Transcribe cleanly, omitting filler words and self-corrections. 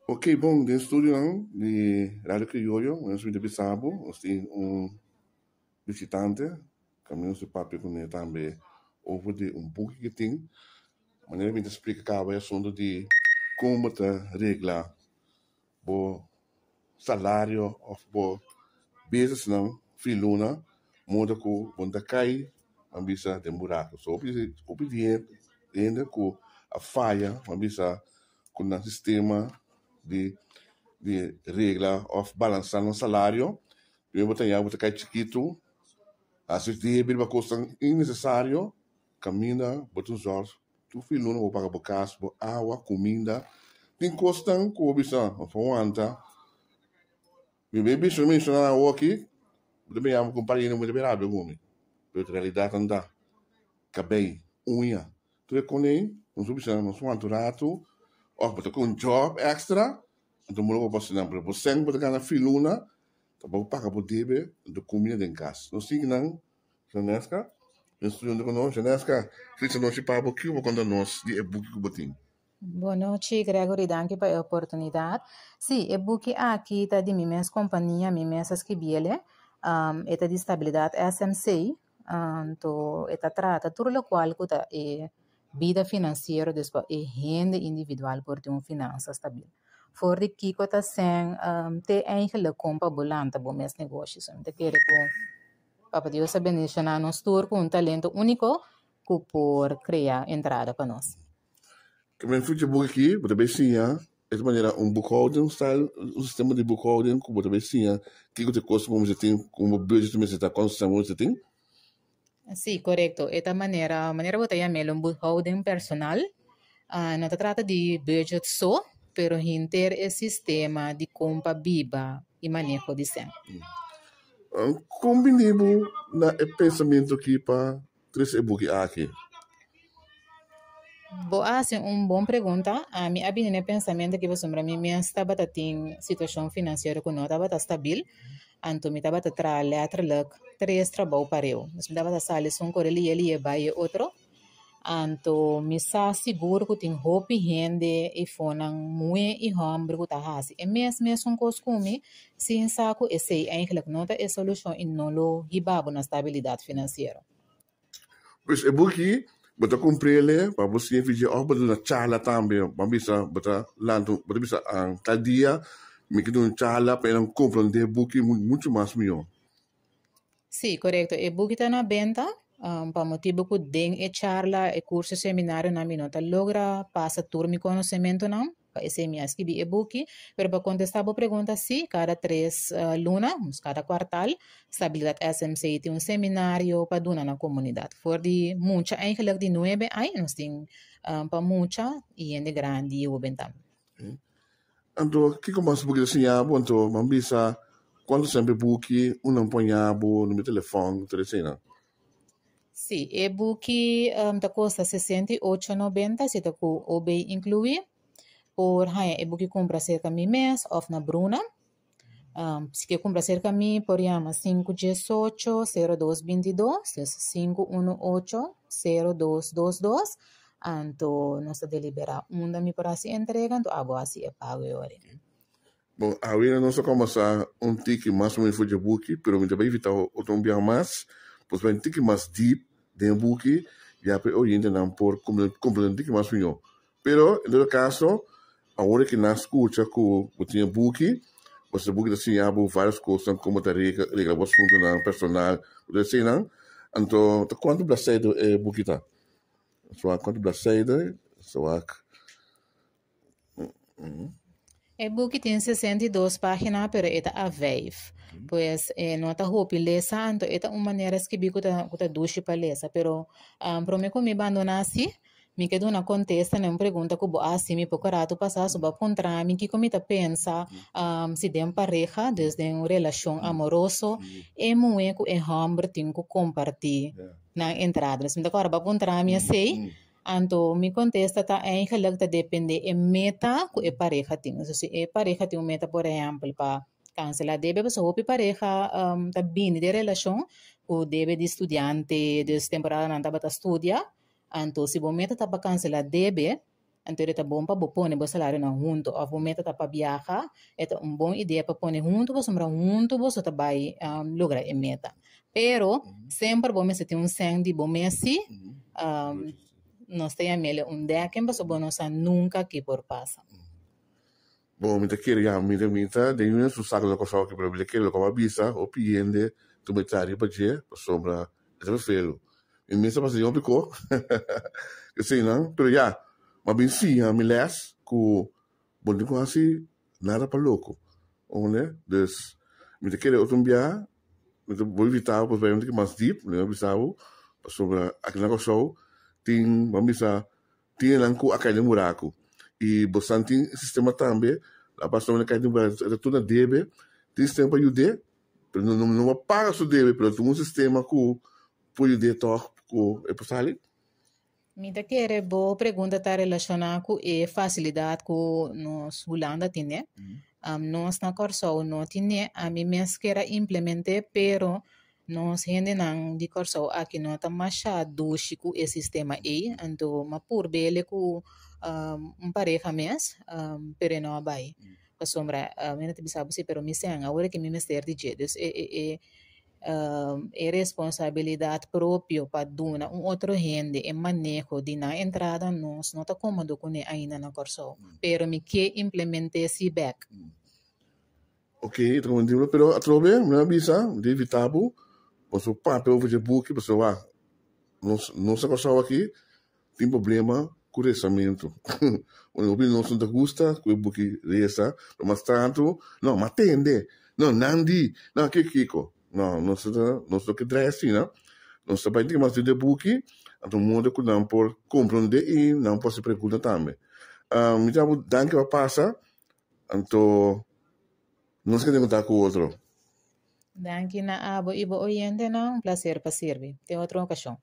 Ok, bon, den studionan di Radio Crioyo, nos ta bisa bo, nos tin un bishitante, kaminda nos ta papia kuné tambe over di un buki ku tin, manera mi ta splika kaba e asuntu di kon bo ta regla bo salario òf bo businessnan fin luna, moda ku bo no ta kai, nan bisa, den buraku. So hopi hopi di hende ku a faya, nan bisa ku nan sistema di di regla òf balansá nan salario, primero bo ta haña bo ta kai chikitu, hasi debe riba kosnan innesesario, kaminda bo ta un zòrg tur fin luna bo paga bo kas, bo awa, kuminda, tin kosnan ku bo bisa no por wanta. Mi bay bisa menshoná awor aki, bo ta bira yama ku un par di hende bo ta bira rabia ku mi, pero realidatnan ta kabei, uña. Tur e konei, nos por bisa nos wanta un ratu, òf bo ta ku un jòb èkstra, anto bo lo por pasa nan. Pero bo sèn ku bo ta gana fin luna, ta bo paga bo debe, anto kumida den kas. Nos sigui nan, Janeska, den studio ku nos. Janeska, felis anochi pa bo. Kiko bo konta nos di e buki ku bo tin? Bon nochi, Gregory, danki pa e oportunidat. Sí, e buki aki ta di mi mes kompania, mi mes a skibiele. E ta di Stabilidat SMC, Anto e ta trata tur lokual ku ta e bida finansiero des pa e hende individual por tin un finansa stabil. For di kiko ta sèn te eigenlik kon pa bo lanta bo mes negoshi. So mi ta kere ku Papa Dios a bendishoná nos tur ku un talento úniko ku por krea entrada pa nos. Ke men fuchi buki aki bo ta bay siña e ta manera un boekhouding style, un sistema di boekhouding ku bo ta bay siña kiko ta e kos ku bo mester tin, kon bo budget mester ta, kuantu sèn bo mester tin. Sí, korekto. E ta manera, manera bo ta yam'el un boekhouding personal. No ta trata di budget so, pero henter e sistema di kon pa biba i maneho di sèn. Kon bini bo na e pensamentu aki pa Trese e buki aki. Bo a hasi un bon pregunta. Ami a bini na e pensamentu aki pasobra mi mes tabata tin situashon finansiero ku no tabata stabil. Anto mi tabata traha lèterlik tres trabou pareu. Dus mi tabata sali esun kore liye liye bai e otro. Anto mi sa sigur ku tin hopi hende eifonan muhé i hòmber ku ta hasi e mes mesun kos ku mi sin sa ku esei eigentlik no ta e solushon i no lo hiba bo na stabilidat finansiero. Pues e buki bo ta kumprele pa bo siña fidje òf bo ta duna charla tambe. Bo bisa bo ta lanta bo ta bisa tal dia mi ke duna un charla pa e nan komprende e buki muchu mas mihó. Sí, korekto. E buki ta na benta pa motibu ku den e charla, e kurso, e seminarionan mi no ta logra pasa tur mi konosementunan. Pa esei mi a skibi e buki. Pero pa kontestá bo pregunta, sí, kada tres luna, kada kuartal, Stabilidat SMC tin un seminario pa duna na komunidat. For di mucha eigenlik di nuebe aña nos tin pa mucha i hende grandi i hoben tambe. Anto kiko mas buki ta siña bo? Anto bo a bisa kuantu semper buki un nan poña bo numero telefòn tur eseinan. Sí, e buki ta kosta 68,90 si ta ku OB inkluí. Por haña e buki kumpra serka mi mes òf na Bruna. Si ke kumpra serka mi por yama 518-0222, dus 518-0222. Anto nos ta deliberá unda mi por hasi entrega, anto abo hasi e pago e ora. Bon, awor nos a kombersá un tiki mas o menos for dje buki, pero mi ta bai invitá otro un biaha mas, pues bai un tiki mas deep den e buki, ya pa e oyentenan por komprendé un tiki mas mihó. Pero, en todo kaso, awor ke nan skucha ku bo tin e buki, pasobra e buki ta siña bo vários kosnan, komo ta regla bo asuntunan personal, tur eseinan. Anto, ta kuantu bladzijde e buki ta? Wak kuantu bladzijde, wak. E buki tin 62 página, pero e ta A5. Pues e no ta hopi lesa, anto e ta un manera skibí ku ta ku ta dushi pa lesa. Pero um, promé ku mi bandoná si, mi ke duna kontesta na un pregunta ku bo a hasi mi poko ratu pasá. So bo a puntra mi kiko mi ta pensa um, si den pareha, dus den un relashon amoroso, e muhé ku e hòmber tin ku kompartí nan entrada. Dus mi ta kòrda bo a puntra mi esei. Anto mi kontesta ta eigenlik ta depende e meta ku e pareha tin. So si e pareha tin un meta por ehèmpel pa kanselá debe pasobra hopi pareha ta bini den relashon ku debe di studiante, dus temporada nan tabata studia. Anto si bo meta ta pa kanselá debe. Anto e ta bon pa bo pone bo salarionan huntu òf bo meta ta pa biaha, e ta un bon idea pa pone huntu pasobra huntu boso ta bai logra e meta. Pero semper bo mester tin un sèn di bo mes si, nos ta yam'el un dèken pasobra bo no sa nunka ki por pasa. Bon, mi ta kere ya, mi ta mi ta den un su saco na Kòrsou aki, pero mi ta kere loke bo a bisa, hopi hende ta meta riba dje pasobra e ta fefelu. Mi mes a pasa den hopi ko eseinan, pero ya, mi a bin siña mi lès ku bo no tin ku hasi nada pa loko, ounde? Dus, mi ta kere otro bia mi ta bo invita bo pasobra mi ta mas deep, mi a bisa bo pasobra aki na Kòrsou tin, bo a bisa Tin esnan ku a kai den buraku. I bosan tin sistema tambe, la persona kai den buraku e ta tur na debe, tin sistema pa yud'é, pero no no por paga su debe, pero tin un sistema ku por yud'é tòg ku e por sali. Mi ta kere bo pregunta ta relashoná ku e fasilidat ku nos Hulanda tine. Nos na Kòrsou no tine, ami mes kier a implement'é pero Nos hendenan di Kòrsou aki no ta masha dushi ku e sistema ei, anto m'a purb'el ku un pareha mes, pero e no a bai. Pasobra mi no ta bisa bo si, pero mi sèn awor ke mi mester di dje. Dus e e e e responsabilidat propio pa duna un otro hende e maneho di nan entrada nos no ta komodo kuné ainda na Kòrsou, pero mi ke implement'é si bèk. Ok, e ta como diblo, pero atrobe mi a bisa, mi ta invita bo, boso papia over dje buki, pasobra wak, nos, nos a Kòrsou aki tin problema ku resamentu. Unda hopi di nos no ta gusta ku e buki resa, pero mas tantu, no, m'a tende, no, nan di, no, kiko kiko. No, nos ta, nos no ke drai asina, nos ta bai tin mas den e buki, anto modo ku nan por komprondé i nan por hasi pregunta tambe. Mi ta bo danki pa pasa. Anto nos ke tin kontak ku otro. Danki na abo i bo oyentenan. Un plaser pa sirbi. Te otro okashon.